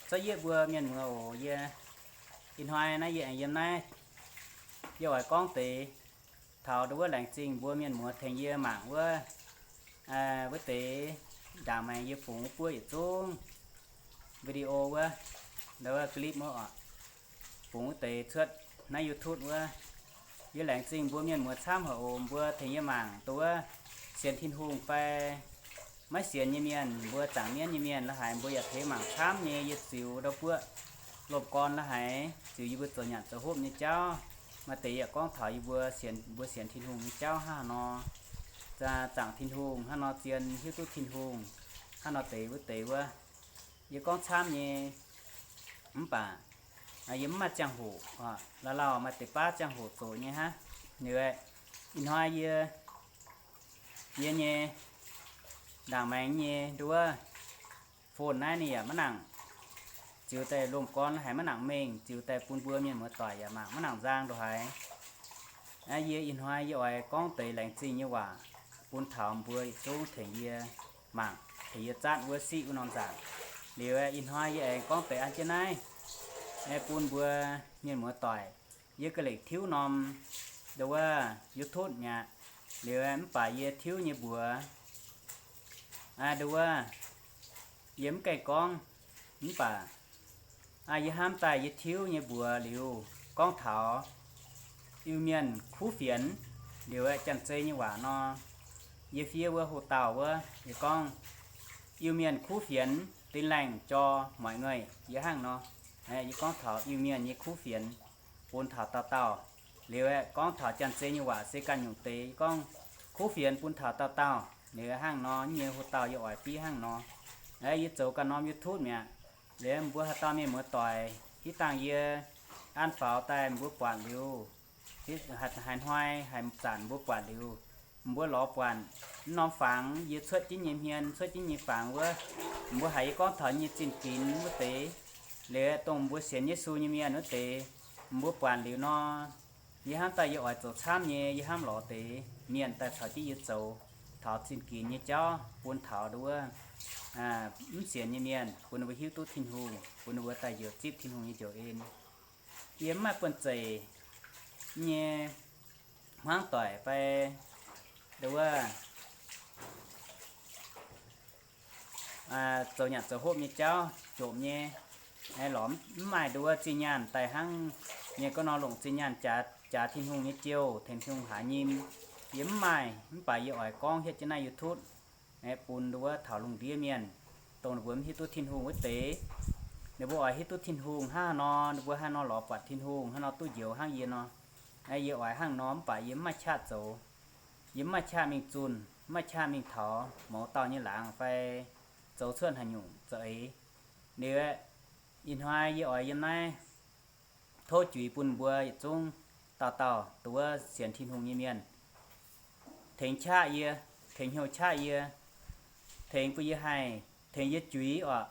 Zorqv yieqv mbuo mienh muoz oc. Yie ih hnoi naaiv yie aengx yiem naaiv, yie oix gorngv deix taux ndau wuov laengz zingh mbuo mienh muoz tengx yie mangc wuov, wuov deix ndaangc maengx yie fungx wuov buov yietc zungv video wuov, ndau wuov clip wuov oc, fungx wuov deix cuotv naaiv YouTube wuov. Yie laengz zingh mbuo mienh muoz camv haic oc. Mbuo tengx yie mangc ndau wuov sienx Tin-Hungh fai maiv sienx nyei mienh, mbuo zaangc mienv nyei mienh la'haiz mbuo yaac tengx mangc camv nyei. Yie ziux ndau buoqv lomh gorn la'haiz ziux yie mbuo zoux nyanc zoux hopv nyei jauv. Maaih deix yaac gorngv taux yie mbuo sienx, mbuo sienx Tin-Hungh nyei jauv hnangv haaix nor, zaangc Tin-Hungh hnangv nor, zien hiuv duqv Tin-Hungh hnangv nor deix wuov deix wuov. Yie gorngv camv nyei, mv baac yie mv maaih ziangh hoc, lauh lauh maaih deix baav ziangh hoc zoqc nyei hnangv. Liuz ih hnoi yie, yie nyei ndaangc maengx nyei ndau wuov phone naaiv ninh yaac maiv nangc ziux daaih lomh gorn haiz maiv nangc mengh, ziux daaih bun mbuo mienh muoz doic yaac mangc maiv nangc nzang ndongc haaix. Yie ih hnoi yie oix gorngv deix laengz zingh nyei waac bun taux mbuo yietc zungv tengx yie mangc, tengx yie zatv wuov siqv wuov norm nzaangc. Liuz ih hnoi yie aengx gorngv deix an jienv naaiv bun mbuo mienh muoz doic. Yie ga'lengc tiuv norm ndau wuov YouTube mi'aqv. Liuz mv baac yie tiuv nyei mbuox ndau wuov yie mv gaengh gorngv, mv baac yie hnamv daaih yie tiuv nyei mbuox liuz gorngv taux Iu-Mienh kuv fienx. Liuz aeqv, Janx-Zei nyei waac nor, yie fiev wuov hoc-dauh wuov, yie gorngv, Iu-Mienh kuv fienx, tin-laengh jor moic ngeic, yie hnangv nor. Yie gorngv taux Iu-Mienh nyei kuv fienx bun taux dauh dauh. Liuz aeqv, gorngv taux Janx-Zei nyei waac se ganh nyungc deix, yie gorngv, kuv fienx bun taux dauh dauh. Liuz hnangv nor, nyei hoc-dauh yie oix fiev hnangv nor. Yie zoux ganh norm YouTube mi'aqv. Liuz mbuo haaix dauh mienh muoz doic hitv dangh yie an faaux daaih mbuo buatc liuz, haaix hnoi haaix zanc mbuo buatc liuz, mbuo lorz buatc norm fangx yie cuotv jienv nyei hmien, cuotv jienv nyei fangx wuov, mbuo haiz yie gorngv taux nyei zinh ginx wuov deix, liuz dongh mbuo sienx Yesu nyei mienh wuov deix, mbuo buatc liuz nor, yie hnamv daaih yie oix zoux camv nyei, yie hnamv lorz deix mienh daaih caux jienv yie zoux taux zinh ginx nyei jauv bun taux ndau wuov mv sienx nyei mienh, bun ninh mbuo hiuv duqv Tin-Hungh, bun ninh mbuo daaih njoux zipv Tin-Hungh nyei njoux en. Yie mv maaih buonv-zeic nyei hmuangv doic fai ndau wuov zoux nyanc zoux hopv nyei jauv jomc nyei, lorz mv maaih ndau wuov zinh nyaanh daaih hnangv nyei gorngv nor longc zinh nyaanh jaax Tin-Hungh nyei jouh, tengx Tin-Hungh hlaax nyim. Yie mv maaih, mv baac yie oix gorngv hietv jienv naaiv YouTube bun ndau wuov taux lungh ndiev mienh, dongh ninh mbuo mv hiuv duqv Tin-Hungh wuov deix, ninh mbuo oix hiuv duqv Tin-Hungh hnangv haaix nor, ninh mbuo haaix nor lorz buatc Tin-Hungh, haaix nor duqv njoux hnangv yie nor. Yie oix hnangv nor, mv baac yie mv maaih qaqv zoux. Yie mv maaih qaqv mingh zunh, mv maaih qaqv mingh taux mouz dauh nyei laangz fai zoux cuotv haaix nyungc za'eix. Liuz aeqv, ih hnoi yie oix yiem naaiv tov juix bun mbuo yietc zungv dauh dauh ndau wuov sienx Tin-Hungh nyei mienh tengx qaqv yie, tengx hnyouv qaqv yie, tengx bun yie haih, tengx yie juix oc,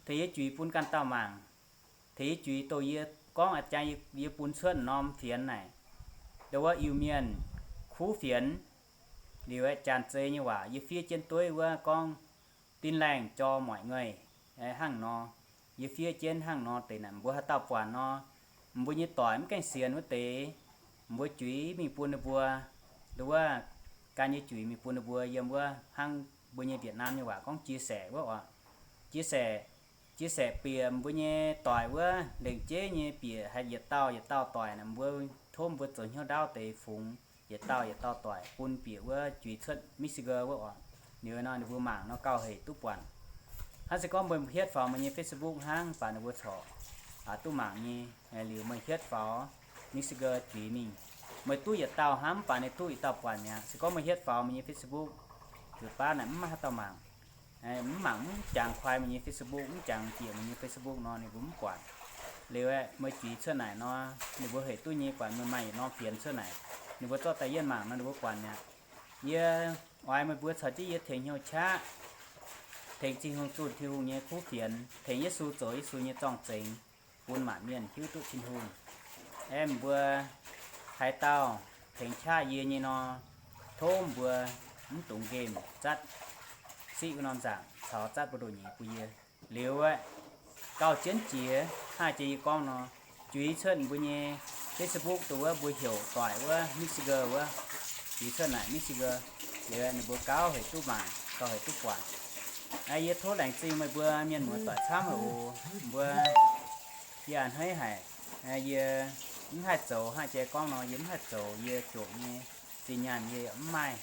tengx yie juix bun ganh dauh mangc, tengx yie juix dongh yie gorngv a'jang yie bun cuotv norm fienx naaic, ndau wuov Iu-Mienh kuv fienx. Liuz aeqv, Janx-Zei nyei waac yie fiev jienv dueiv wuov gorngv, tin-laengh jor moic ngeic, hnangv nor. Yie fiev jienv hnangv nor deix naaic, mbuo haaix dauh buatc nor, mbuo nyei doic mv gaengh sienx wuov deix, mbuo juix mingh bun ninh mbuo, ndau wuov gan nyei juix mingh bun ninh mbuo yiem wuov hnangv mbuo nyei Việt Nam nyei waac gorngv chia sẻ wuov oc. Chia sẻ, chia sẻ bieqc mbuo nyei doic wuov, lengc jeiv nyei bieqc haih yietc dauh yietc dauh doic naaic, mbuo tov mbuo zoux hnyouv ndaauv deix fungx yietc dauh yietc dauh doic bun bieqc wuov juix cuotv Messenger wuov oc. Liuz nor ninh mbuo mangc nor gauh hec duqv buatc. Hnangv se gorngv meih hietv faaux meih nyei Facebook hnangv, mv baac ninh mbuo corc duqv mangc nyei. Liuz meih hietv faaux Messenger juix mingh, meih duqv yietc dauh hnangv, mv baac ninh duqv yietc dauh buatc mi'aqv. Se gorngv meih hietv faaux meih nyei Facebook, zuqc baav naaic mv maaih haaix dauh mangc, mv mangc, mv jangx kuaix meih nyei Facebook, mv jangx bieqc meih nyei Facebook nor, ninh mbuo mv buatc. Liuz aeqv, meih juix cuotv naaic nor, ninh mbuo hec duqv nyei, buatc meih maaih yietc norm fienx cuotv naaic, ninh mbuo zorqv daaih yienh mangc nor, ninh mbuo buatc mi'aqv. Yie oix meih mbuo caux jienv yie tengx hnyouv qaqv, tengx Tin-Hungh zunh Tin-Hungh nyei kuv fienx, tengx Yesu zoux Yesu nyei zorng-zengx, bun maanc mienh hiuv duqv Tin-Hungh. Aeqv, mbuo haaix dauh tengx qaqv yie nyei nor, tov mbuo mv dungx nqemh zatv siqv wuov norm nzaangc caux zatv buoz-ndoqv nyeiz bun yie. Liuz aeqv, gauh jienv jiex, hnangv jiex yie gorngv nor, juix cuotv mbuo nyei Facebook dongh wuov mbuo heuc doic wuov Messenger wuov, juix cuotv naaic Messenger, liuz ninh mbuo gauh hec duqv mangc, gauh hec duqv buatc. Yie tov laengz zingh meih mbuo mienh muoz-doic camv haic oc. Mbuo, yie a'hneiv haic, yie mv haih zoux hnangv jiex gorngv nor, yie mv haih zoux, yie jomc nyei zinh nyaanh yie yaac mv maaih.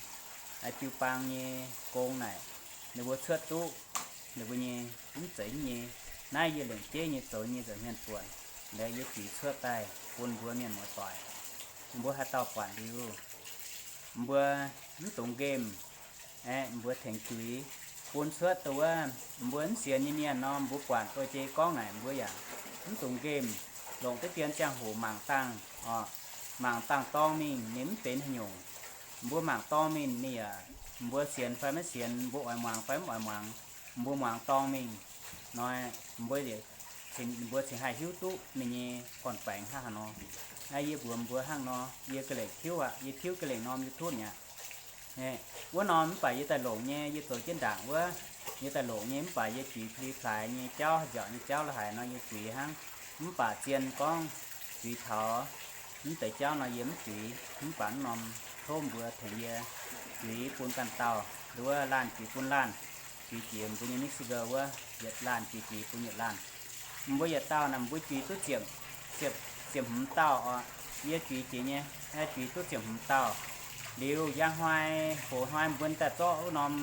Jiu-baang nyei gong naaic, ninh mbuo cuotv duqv ninh mbuo nyei mv zeiz nyei. Naaiv yie lengc jeiv nyei zoux nyei nza'hmien buonc, liuz yie juix cuotv daaih bun mbuo mienh muoz-doic, mbuo haaix dauh buatc liuz, mbuo mv dungx nqemh, aeqv, mbuo tengx juix bun cuotv dongh wuov mbuo mv sienx nyei mienh nor, mbuo buatc doix-jei gorngv naaic mbuo yaac mv dungx nqemh. Longc deix dien ziangh hoc mangc dangh oc, mangc dangh dorng mingh ninh mv benx haaix nyungc. Mbuo mangc dorng mingh ninh yaac, mbuo sienx fai maiv sienx, mbuo oix muangx fai mv oix muangx, mbuo muangx dorng mingh nor, mbuo cingx, mbuo cingx haih hiuv duqv ninh nyei gorn-baengx hnangv haaix nor. Yie mbuox mbuo hnangv nor, yie ga'lengc tiuv aqv, yie tiuv ga'lengc norm YouTube aqv. Wuov norm mv baac yie daaih longc nyei, yie zoux jienv ndaangc wuov, yie daaih longc nyei, mv baac yie juix pli plaaix nyei jauv, nziaauc nyei jauv la'haic nor yie juix hnangv. Mv baac zien gorngv juix taux mv deix jauv nor yie mv juix. Mv baac mv norm tov mbuo tengx yie juix bun ganh dauh, nduov laanh juix bun laanh, juix jiex mbuo nyei Messenger wuov, yietc laanh juix jiex bun yietc laanh. Mbuo yietc dauh naaic mbuo juix duqv ziepc, ziepc, ziepc hmz dauh oc. Yie juix jiex nyei, juix duqv ziepc hmz dauh. Liuz njang hnoi, hoz hnoi mbuo daaih zorqv wuov norm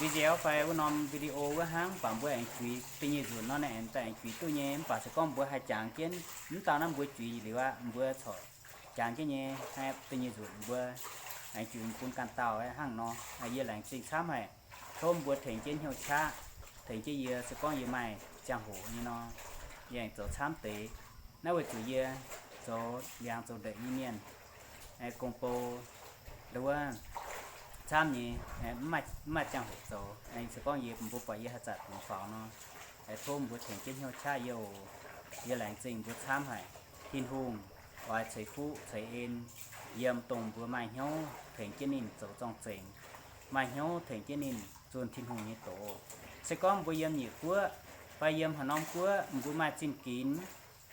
video fai wuov norm video wuov hnangv, mv baac mbuo aengx juix da'nyeic nzunc nor, naaiv aengx daaih aengx juix duqv nyei. Mv baac se gorngv mbuo haih jangx jienv mv dauh naaiv mbuo juix liuz aqv, mbuo corc jangx jienv nyei, da'nyeic nzunc mbuo aengx juix bun ganh dauh hnangv nor. Yie laengz zingh camv haic. Tov mbuo tengx jienv hnyouv qaqv, tengx jienv yie, se gorngv yie maaih ziangh hoc nyei nor, yie aengx zoux camv deix. Naaiv weic zuqc yie zoux liangx zoux ndeic nyei mienh, gong-bou, nduov, camv nyei, mv maaih ziangh hoc zoux. Se gorngv yie, mbuo buatc yie haaix zanc bungx faaux nor, tov mbuo tengx jienv hnyouv qaqv yie oc. Yie laengz zingh mbuo camv haic. Tin-Hungh oix ceix fuqv ceix en yiem dongh mbuo maaih hnyouv tengx jienv ninh zoux zorng-zengx, maaih hnyouv tengx jienv ninh zunh Tin-Hungh nyei doz. Se gorngv mbuo yiem nyiec guoqv fai yiem haaix norm guoqv, mbuo maaih zinh ginx,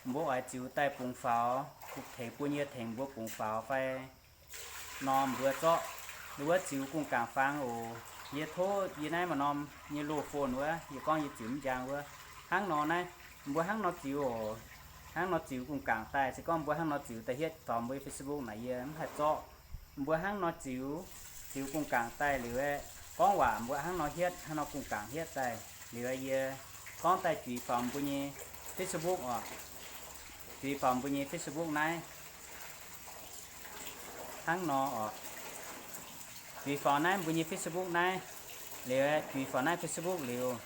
mbuo oix ziux daaih bungx faaux, tengx bun yie tengx mbuo bungx faaux fai nor, mbuo zorqv nduov ziux gu'nguaaz-gaangc fangx oc. Yie tov yie naaiv maaih norm nyei loz phone wuov, yie gorngv yie ziux mv njang wuov, hnangv nor naaiv, mbuo hnangv nor ziux oc. Hnangv nor ziux gu'nguaaz-gaangc daaih. Se gorngv mbuo hnangv nor ziux daaih hietv faaux mbuo Facebook naaic yie mv haih zorqv. Mbuo hnangv nor ziux, ziux gu'nguaaz-gaangc daaih liuz aeqv, gorngv waac mbuo hnangv nor hietv, hnangv nor gu'nguaaz-gaangc hietv daaih liuz aeqv, yie gorngv daaih juix faaux mbuo nyei Facebook oc. Juix faaux mbuo nyei Facebook naaiv hnangv nor oc. Juix faaux naaiv mbuo nyei Facebook naaiv liuz aeqv, juix faaux naaiv Facebook liuz,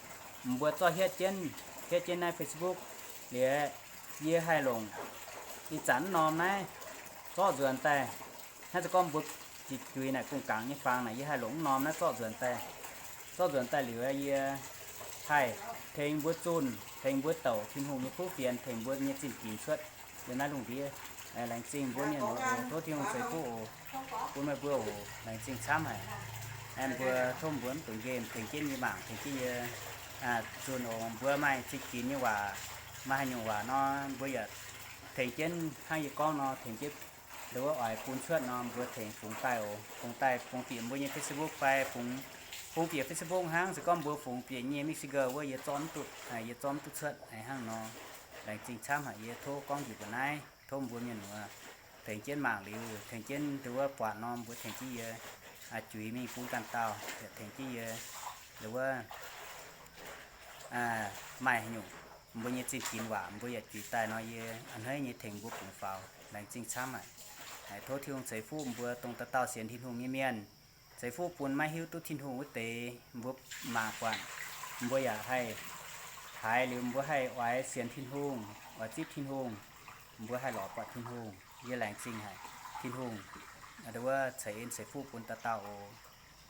mbuo zorqv hietv jienv, hietv jienv naaiv Facebook liuz aeqv, yie haih longc ih zanc mv norm naaiv zorqv nzuonx daaih. Naaiv se gorngv mbuo juix naaic gu'nguaaz-gaangc nyei fangx naaic, yie haih longc mv norm naaiv zorqv nzuonx daaih. Zorqv nzuonx daaih liuz aeqv, yie haih tengx mbuo zunh, tengx mbuo douc Tin-Hungh nyei kuv fienx, tengx mbuo nyei zinh ginx cuotv yiem naaiv lungh ndiev. Laengz zingh mbuo mienh muoz oc. Tov Tin-Hungh ceix fuqv oc, bun meih mbuo oc. Laengz zingh camv haic. Mbuo tov mbuo mv dungx nqemh, tengx jienv yie mangc, tengx jienv yie zunh oc. Mbuo maaih zinh ginx nyei waac, maaih haaix nyungc waac nor, mbuo yaac tengx jienv hnangv yie gorngv nor, tengx jienv nduov oix bun cuotv nor, mbuo tengx fungx daaih oc. Fungx daaih, fungx bieqc mbuo nyei Facebook fai fungx, fungx bieqc Facebook hnangv. Se gorngv mbuo fungx bieqc nyei Messenger wuov, yie zorqv mv duqv, yie zorqv mv duqv cuotv hnangv nor. Laengz zingh camv haic. Yie tov gorngv njiec mbuo naaiv, tov mbuo mienh muoz tengx jienv mangc liuz, tengx jienv nduov buatc nor, mbuo tengx jienv yie juix mingh bun ganh dauh, yaac tengx jienv yie nduov maaih haaix nyungc mbuo nyei zinh ginx waac mbuo yaac juix daaih nor, yie a'hneiv nyei tengx mbuo bungx faaux. Laengz zingh camv haic. Tov Tin-Hungh ceix fuqv mbuo dongh dauh dauh sienx Tin-Hungh nyei mienh, ceix fuqv bun maiv hiuv duqv Tin-Hungh wuov deix mbuo mangc buatc, mbuo yaac haih haiz liuz mbuo haih oix sienx Tin-Hungh, oix zipv Tin-Hungh, mbuo haih lorz buatc Tin-Hungh. Yie laengz zingh haic Tin-Hungh nduov ceix en ceix fuqv bun dauh dauh oc.